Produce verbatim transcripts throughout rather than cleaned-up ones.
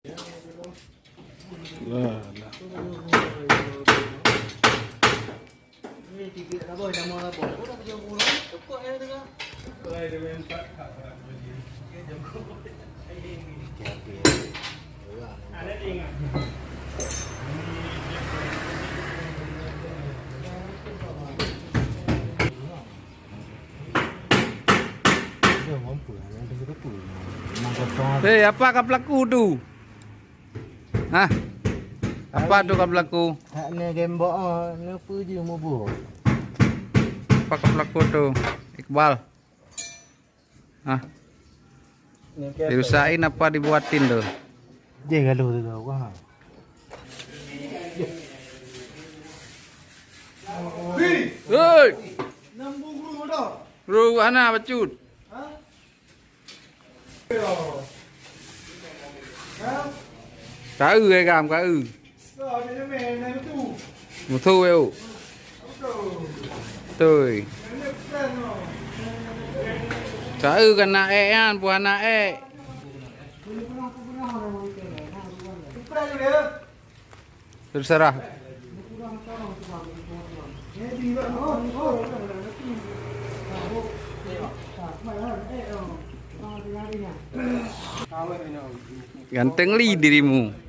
Lah, lah. Eh, apa ka pelaku tu? Hah? Apa tu ka pelaku? Hak ni gembok, oh, ni apa je mubuh? Apa ka pelaku tu? Iqbal. Hah? Dirusakin apa dibuatin tu? Dia galuh tu, tu. Wah. Hei! Bro, hana bacut. Ka eu, eh, gam, ka eu. Mutu, eh, oh. Tui. Ka eu ka na ék nyan, pu hana ék. Terserah. Ganteng li dirimu.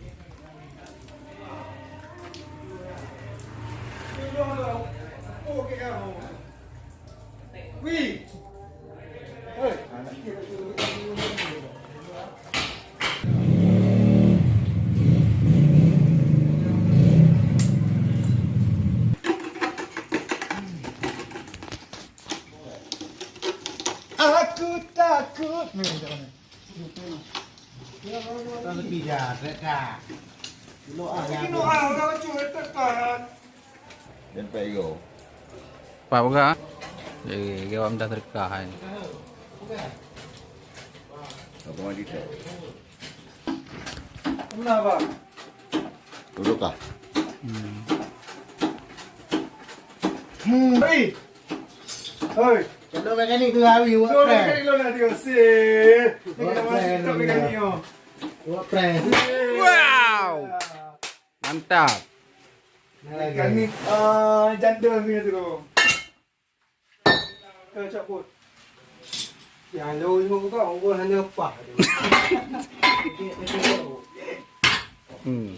Aku takut. Ni, jangan. Tapi dah, dah. Lo ah, jangan. Apa peugah? Eh, dia awak minta sedekah kan. Apa mandi tu? Kenapa? Duduk ah. Hmm. Hmm. Hei. Hei. Kalau mekanik tu hari buat. Kalau mekanik lo nak dia sih. Buat prank. Kita mekanik oh. Buat prank. Wow. Mantap. Mekanik ah janda ni tu. Kau cabut. Ya lo ibu kau, gua hanya apa tu. Hmm.